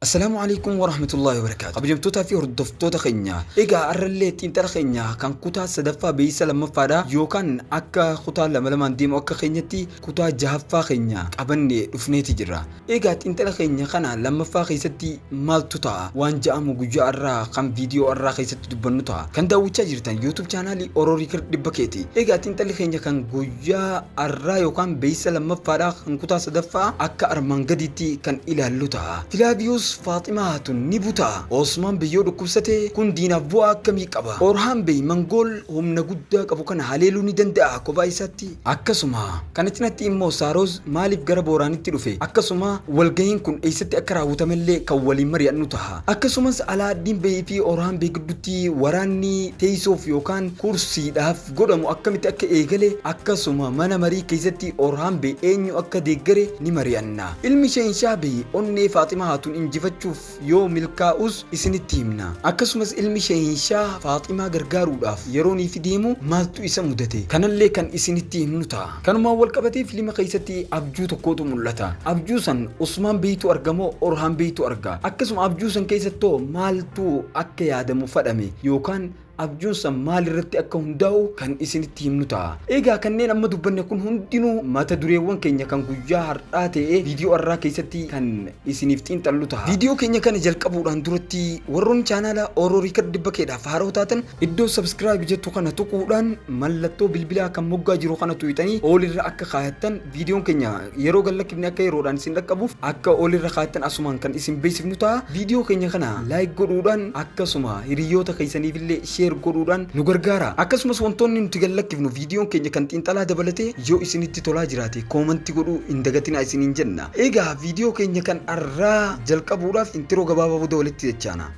Assalaamu Aleykum Warahmatullaahi Wabarakaatu. Kabajamtootaa fi hordoftoota keenya, egaa har'allee xiinxala keenya kan kutaa sadaffaa beeksisa lammaffaadha yookaan akka kutaa lama lamaan deemu akka keenyatti kutaa jahaffaa keenya qabanne dhufneeti jirra. Egaa xiinxala keenya kana lammaffaa keessatti maaltu ta'a waan ja'amu guyyaa har'aa kan viidiyoo har'aa keessatti dubbannu ta'a. Kan daawwachaa jirtan YouTube chaanaalii Oro Record dhibba keeti. Egaa xiinxalli keenya kan guyyaa har'aa yookaan beeksisa lammaffaadha kan kutaa sadaffaa akka armaan gadiitti kan ilaallu ta'a. Filaaviyuus Faaximaa Haatun ni buta. Osmaan Bey yoo dhukkubsate kun diinaaf bu'aa akkamii qaba? Orhaan Bey Mangool humna guddaa qabu kana haleeluu ni danda'aa kophaa isaatti? Akkasuma, kana cinatti immoo Saaroz maaliif gara Booraanitti dhufe? Akkasuma, walgahiin kun eessatti akka raawwatamellee kan waliin mari'annu taha. Akkasumas Alaa'addiin Bey fi Orhaan Bey giddutti waraanni teessoof yookaan kursiidhaaf godhamu akkamitti akka eegale, akkasuma mana marii keessatti Orhaan Bey eenyu akka deeggare ni mari'anna. Ilmi Sheenshaah Bey onnee Faaximaa Haatun injifachuuf yoo milkaa'us isinitti himna. Akkasumas ilmi Sheenshaah Faaximaa gargaaruudhaaf yeroo niifi deemu maaltu isa mudate? Kanallee kan isinitti himnu ta'a. Kanumaan wal qabatee filima keessatti abjuu tokkootu mul'ata. Abjuu san Usmaan Beytu arga moo Orhaan Beytu arga? Akkasuma abjuu san keessattoo maaltu akka yaadamu fadhame yookaan Abjuun san maal irratti akka hundaa'u kan isinitti himnu ta'a. Egaa kanneen amma dubbanne kun hundinuu mata dureewwan keenya kan guyyaa har'aa ta'ee viidiyoo har'aa keessatti kan isiniif xiinxallu ta'a. Viidiyoo keenya kana jalqabuudhaan duratti warroonni chaanaala Oro Record dhibba keedhaaf haaroo taatan iddoo subscribe jettu kana tuquudhaan mallattoo bilbilaa kan moggaa jiru kana tuqxanii all irra akka kaayattan viidiyoon keenya yeroo gad lakkifne akka yeroodhaan isin dhaqqabuuf akka all irra kaayattan asumaan kan isin beeksifnu ta'a. Viidiyoo keenya kana like godhuudhaan akkasuma hiriyoota keessaniifillee share godhuudhaan nu gargaara. Akkasumas wantoonni nuti gad lakkifnu viidiyoon keenya kan xiinxalaa dabalatee yoo isinitti tolaa jiraate koomanti godhuu hin dagatinaa isiniin jenna. Egaa viidiyoo keenya kan har'aa jalqabuudhaaf intiroo gabaabaa booda walitti dachaana.